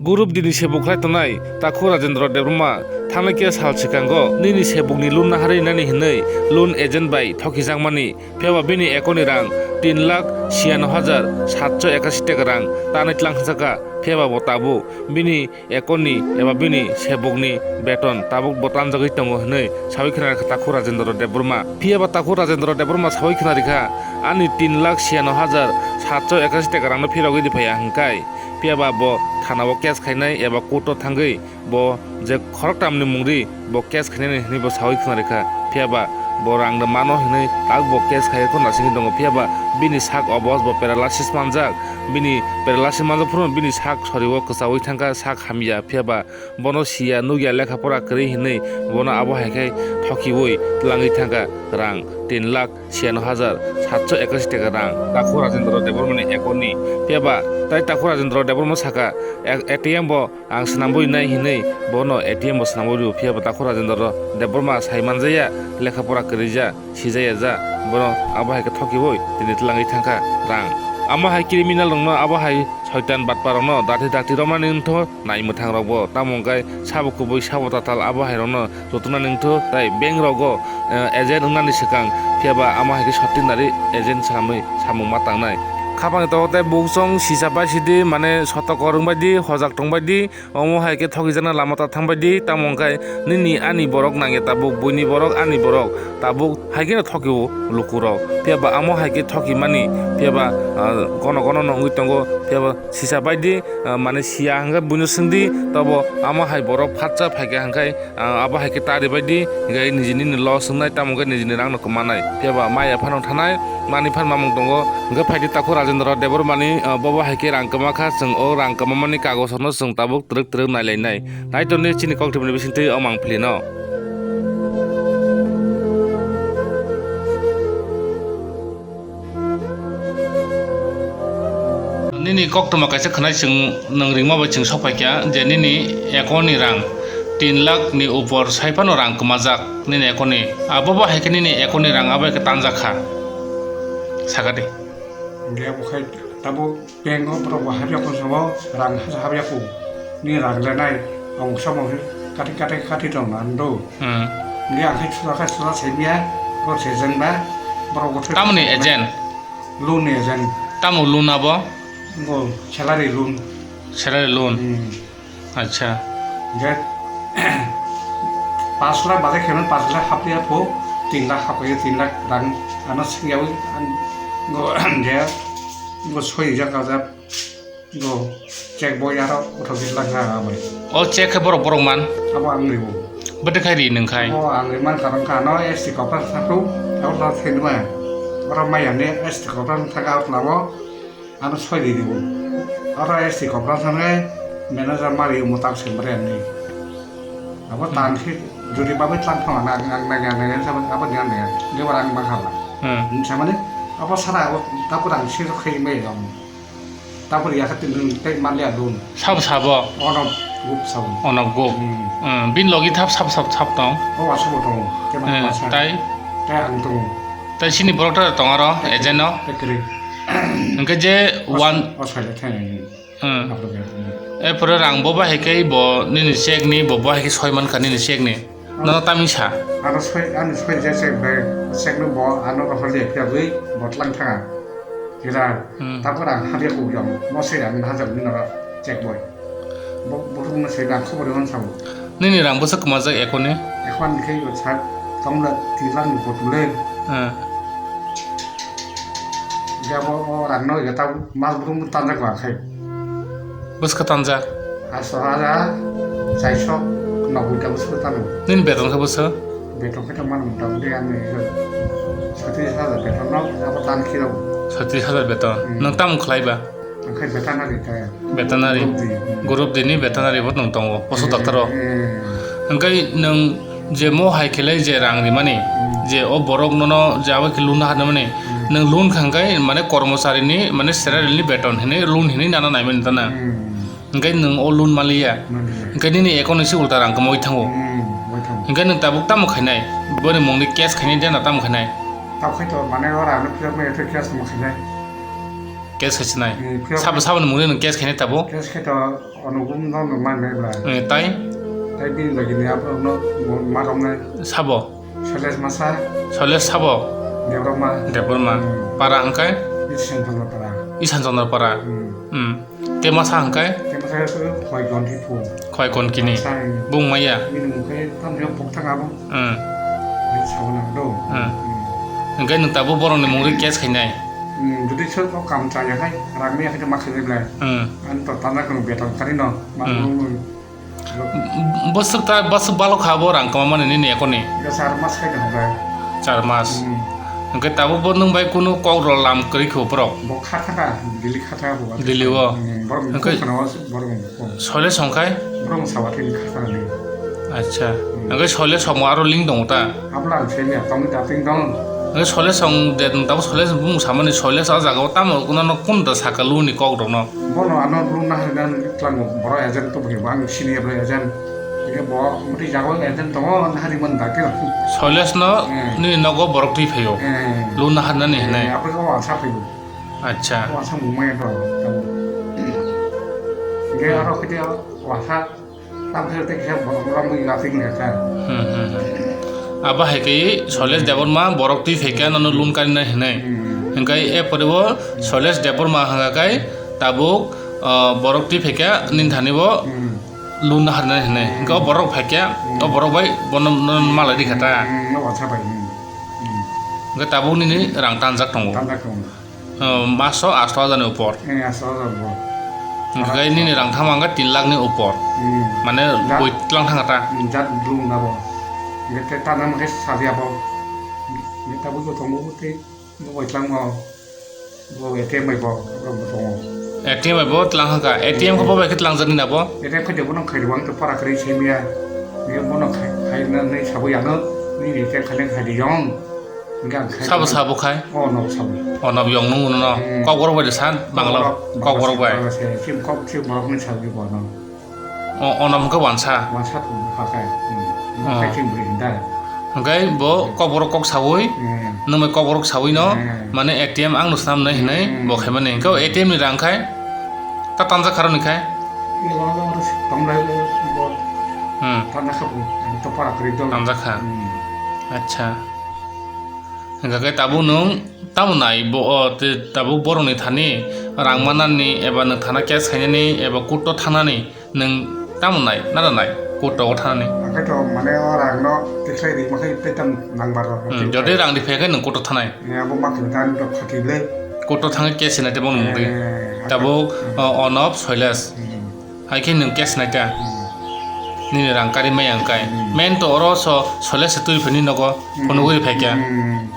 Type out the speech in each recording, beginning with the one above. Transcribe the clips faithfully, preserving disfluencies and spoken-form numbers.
Group D ni sebuk khlai tongnai Takhu Rajendra Debbarma thangnai khe sal swkango nini sebukni loan naharwi nani hwnwi loan agent bai thokijakmani, phiyaba bini account ni rang tin lakh siyano hajar satso ekasi taka rang tanwi tlang hwnjakha, phiyaba bo tabuk bini account ni eba bini sebukni beton tabuk bo tanjagwi tongo hwnwi sawi khna rikha Takhu Rajendra Debbarma. Phiyaba Takhu Rajendra Debbarma sawi khna rikha, ani tin lakh siyano hajar satso ekasi taka rangno phirogwi di phaiya hwnkhai, phiyaba bo thana o case khainai eba court o thangwi bo je khoroktamni mungri bo case khainani hwnwi bo sawi khna rikha, phiyaba bo rang rwmano hwnwi tak bo case khaiya khorna simi tongo, phiyaba bini sak obos bo paralysis manjak, bini paralysis manjak phuru bini sak soriwo kwchaui thangkha, sak hamya, phiyaba bono siya nukya lekha pora kwrwi hinwi bono abo hai khe thokiui twlangwi thangkha rang tin lakh siyano hajar satso ekasi taka rang Takhu Rajendra Debbarmani account ni. Phiyaba tai Takhu Rajendra Debbarma saka, "A-, A T M bo ang swnamwi nai," hinwi bono A T M bo swnamwi rw, phiyaba Takhu Rajendra Debbarma sai manjaya, lekha pora kwrwija, sijaya ja, bono abo hai khe thokiui tini twlangwi thangkha rang. Amo hai criminal rokno, abo hai soitan batpa rokno dakti dakti romani wngtho. Nai mwthang rok bo tamo hwnkhe sabo kubui sabo tatal abo hai rokno jotono nungthu tai bank rogo, eh, agent wngnani swkang phiyaba amo hai khe sotwi nari agent swnamwi samung ma tangnai. Khapang tongo tei buksong sisa bai sidi mane sotokor wngbai di hojak tongbai di omo hai khe thokijakna lama ta thangbai di tamo hwnkhe nini ani borok nangya tabuk buini borok ani borok tabuk hai kheno thokio lukurok phiyaba amo hai khe thokimani phiyaba, ah, gono gono no wngwi tongo phiyaba sisa bai di. Ah, mane siya hwnkhe buino swngdi, tobo amo hai borok phatsa phaikha hwnkhe, ah, abo hai khe ta ribai di, hwnkhe nijini ni loss wngnai, tamo hwnkhe nijini rang no kwmanai. Phiyaba maya phano thanai, mani phan mamung tongo, hwnkhe phaidi Takhu Rajendra Debbarmani, ah, bobo hai khe rang kwma kha, chwng o rang kwmamani kagoj rokno chwng tabuk twrwk twrwk nailainai. Naitorni chini koktwmani bisingtwi o mangpili no. Nini koktwma kaisa khwnai chwng nwng ringma bai chwng sokphaikha je nini account ni rang tin lakh ni upor sai phano rang kwmajak nini account ni. Abo bo hai khe nini account ni rang abo hai khe tanjak kha. Sakadi. Hingke abo khai tabuk bank o borok bo habya kho sabo rang hapya kho. Ni rang renai ang samo kati kati kati tong na ando. Hmm. Ni ang khai sura khai sura semiya borok sejeng ba borok bo. Tamoni agent? Loan ni agent. Tamo loan abo? Ngo salary loan. Salary loan. Hmm. Acha. Hingke pash lakh bazai kheno pash lakh hapya pho, tin lakh hapya, tin lakh rang ano singyawi, an, go, je, go soi jak ajak, go check boy aro uthok di lakh ha bai. O check khe borok borok man? Abo ang ribo. Bete khai ri nung khai? O ang ri man karang ka no S T kopra sakhu, abo la thenma. Oro maya ne S T kopra thaka out lamo. Ano soi di dibo. Oro S T kopra sanai manager mari mo tak se mare ani. Abo tan khe juri babai tlang thang na ang na ya na sa abo ni an ya. Ni barang ma khala. Hmm. Ni samani abo sara abo tapur ang sir khai mai ram. Tapur ya khatin tei malia dun. Sabo sabo. Ono gup sabo. Ono gup. Hmm. Hmm. Bin logi thap sab sab sab tong. O asabo tong. Kema Hmm, masa. Tai? Tai ang tong. Tai sini borok ta tong aro agent no. Ekri. Hingke je one. O sale thai. Hmm. Apro ke. E pore rang bo bahai khe bo nini check ni bo bahai khe soi man kha nini check ni. Nono tamisa. Ano soi, ano soi je check bai, check no bo ano rohor je phiyagwi bo tlang thanga. Kira, Hmm. Tapor ang habya kuk yong, mo soi ang hajar ni nora check boy. Bo, bo rung na soi na khobor yon sabo. Nini rang bwswk kwmajak account ni? Account ni khe sak tongla tin lakh ni bottle. Hmm. Hingke abo o rang no hingke tabuk mas brum tanjak ba khai. Bwskha tanjak? Asto hajar chaiso noboi ta bwskha tano. Nini beton khe bwswk? Beton khe tongmani mota moti ani sotris hajar beton no abo tan khiro. Sotris hajar beton. Hmm. Nwng tamo khlai ba? Ang khe veterinary ta. Veterinary. Group D. Group D ni veterinary bo nwng tongo, poso Hmm, doctor o. Hmm. Hingke nwng je mo hai khe le je rang rimani, Hmm. je o borok nono je abo khe loan naharnamani, Hmm. nwng loan kha hingke mane kormochari ni mane salary ni beton hinwi loan hinwi nana naimani tana. Hmm. Hingke nwng o loan maliya. Maliya. Hingke nini account ni se ulta rang kwmawi thango. Hmm, bai thango. Hingke nwng tabuk tamo khainai? Boni mungni case khainai de na tamo khainai? Tamo khai to mane o rang no phiyok maya to case tamo khainai. Case khasinai? Hmm, phiyok. Sabo, saboni mungni nwng case khainai tabuk? Case khai to Ono gum no no man nai bla. Eh, tai? Tai bini lagi ni abo no ma rong nai. Sabo? Soles masa. Soles sabo? Debroma. Debroma. Hmm. Para hwnkhe? Isan Chandra para. Isan Chandra para. Hmm. Hmm. Te masa hwnkhe? Te masa ko khoi gon thi phu. Khoi gon kini. Masa, hmm. Bung maya? Bini mung khe tam yo pok thang abo. Hmm. Ni sauna do. Hmm. Hmm. Hwnkhe nwng tabuk borokni mungri case khainai? Hmm, jodi sor ko kam chaya khai, rang maya khai ma khainai bla. Hmm. Ani to tanda kono beton kari no. Ma hmm. Kono. Bwswk ta, bwswk balok kha bo rang kwma mani nini ekoni? Ga char mas khai dong bla. Char mas. Hmm. Hwnkhe tabuk bo nwng bai kunu kok rw lam kwrwi kho borok? Bo kha thaka, Delhi kha thaka bo. Delhi o? Hmm, borok hwnkhe khana o borok. Soile songkhai? Borok sawa thini khasana ni. Acha. Hmm. Hwnkhe soile songmo aro link tongo ta? Abla ang semi a tongni dating dong. Hwnkhe soile song de tabo soile bung samani soile sa jaga o tamo kuno no kun da saka lu ni kok rok no. Bono ano lu na harinan tlango boro agent to bhi bang sini abla agent. Hwnkhe bo muti jaga o agent tongo na hari man da kyo. Soile no hmm. Ni nogo borok twi phaio. Hmm. Lu na harnani eh, hinai. Apa ko wasa phaio. Acha. Wasa mumai to. Hwnkhe aro khite wasa. Tam khe tei khe borok rok mui ga pik nai kha. Hmm, hmm, hmm. Abo hai khe Soles Debbarma borok twi phaikha nono lun karinai hinai. Hmm. Hwnkhe e pore bo Soles Debbarma hwnkha khe tabuk, ah, borok twi phaikha nini thani bo hmm. Lun harinai hinai. Hmm. Hwnkhe o borok phaikha hmm. O borok bai bono nono malai rikha ta. Hmm, no wacha bai. Hmm. Hmm. Hwnkhe tabuk nini rang tanjak tongo. Tanjak tongo. Oh, maso asto hajar ni upor. Eh, asto hajar bo. Hwnkhe nini rang thama hwnkhe tin lakh ni upor. Hmm. Mane jat boi tlang thang ta. Hmm, jat blue na bo. Hwnkhe te ta nam khe sadia bo. Hwnkhe tabuk bo tongo bo tei bo boi tlang bo. Bo A T M bai bo, bo tongo. A T M bai bo tlang hwnkha. A T M khe bo bai khe tlang jani na bo? A T M khe de bono khai rwang to para kre semiya. Ni bono khai, khai na nei sabo yano. Ni ni A T M khai khai de yong. Hwnkhe ang khai sabo, sabo khai? Oh, no, sabo. Oh, no, yong nung no. Hmm. Kokborok bai de san, Bangla, Kokborok, Kokborok bai. Bangla se, sim kok, sim borok ni sabo bo no. Oh, oh, no, hwnkhe wansa? Wansa thum kha khai. Hmm. Oh. Khai sim bri hinda. Hwnkhe bo Kokborok kok sawi, hmm. Nung bai Kokborok sawi no, hmm. Mane A T M ang no snam nai hinai, hmm. Bo khai mani. Hwnkhe A T M ni rang khai, ta tanja kharo ni khai? Ni rang no ro tong lai bo. Hmm. Tanja kha bo, to para kri do. Tanja kha. Hmm. Acha. Hwnkhe tabuk nwng tamo nai bo, o, te tabuk borokni thani rang manani eba nwng thana case khainani eba court-o thangnani nwng tamo nai, nada nai court-o thangnani? Hwnkhe to mane o rangno tikhlai ri makhai tei tam nangbar rok. Hmm, jodi rang ri phai khe nwng court-o thangnai? Eh, abo ma khe dan rok khati le. Court-o thangwi case hinai tei bono mungri. Eh, tabuk, hmm. O, Onop Soiles. Hmm. Hai khe nwng case nai ta? Hmm. Nini rang kari maya wng kai. Hmm. Main to oro so, Soiles se twi phani nogo, hmm. Phunugwi phai kya. Hmm.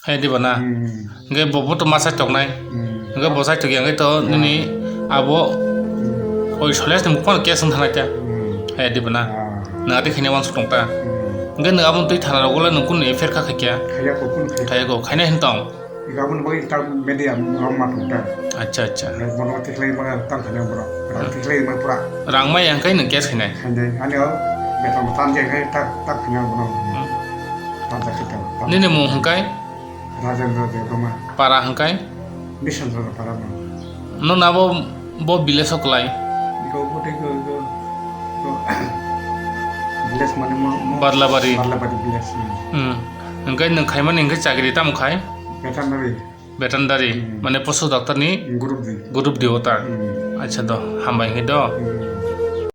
Hai diba na? Hmm. Hwnkhe bo, bo to ma sai toknai. Hmm. Hwnkhe bo sai tokya hwnkhe to nini abo hmm. Oi Soiles ni mukhuno case wng thanai ta. Hmm. Hai diba na? Ah. Nwng ati khini wansuk tong ta. Hmm. Hwnkhe nwng abo twi thana rogo le nwng kunu F I R kha khai kya? Khaya ko, kunu khai. Khaya ko, khaina hin tong. Ega aboni bagwi ta media rok ma tong ta. Acha, acha. Bono tikhlai ma tang thani borok. Rang tikhlai ma pura. Rang ma yang kai nwng case khainai. Khainai. Ani o beton tan je khai tak tak thani bono. Hmm. Tan tak khai ta. Nini mung hwnkhe? Rajendra Debbarma. Para hwnkhe? Bisandra para no. Nwng abo bo village o kwlai? Ego bote go, go, go. Village mane mo, mo. Badlabari. Badlabari village. Hmm. Hmm. Hwnkhe nwng khaimani hwnkhe chakri tamo khai? Veterinary. Veterinary, hmm. Mane posu doctor ni group di. Group di ota. Hmm. Acha do, hambai hwnkhe do. Hmm.